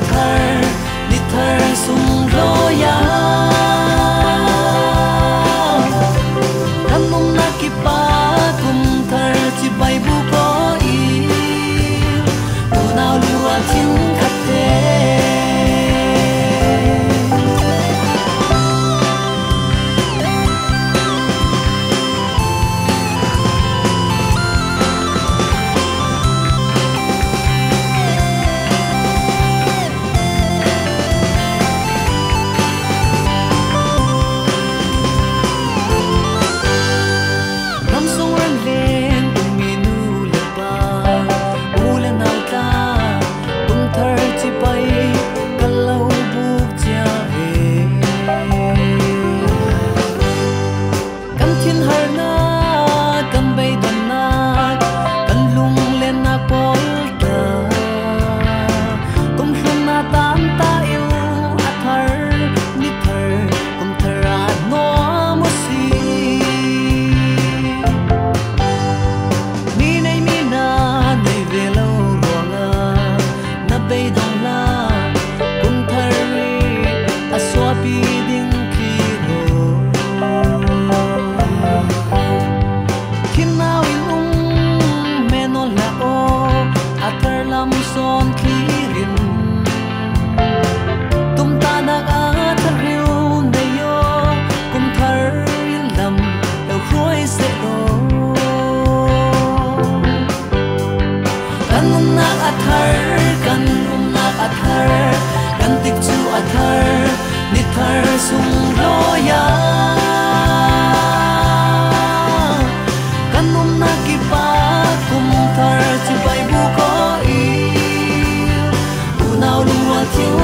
thar ni thar sunglawi kan umnak kip ah kum thar chibai bu ko i unau lungrual thin khat te. Ramsung ramleng ummi nu le pa u le nau tla kum thar chibai kan lo buk cia ve. Kan thin harnak kan beidonnak kan lunglennak pawl tla kum hlun na tan ta il a thar ni thar kum thar ah nuam u si. Mi nei mi na nei ve lo ruangah na beidong la kum thar ri a suapi ding khi ro. Thinau in um menon la o a thar lam son thlirin tum ta nak a thar riu nei yo kum thar in lam lo hruai se o. Kan umnak a thar kan umnak a thar kan tik chu a thar ni thar sunglawi kan umnak kip ah kum thar chibai bu ko i unau lungrual thil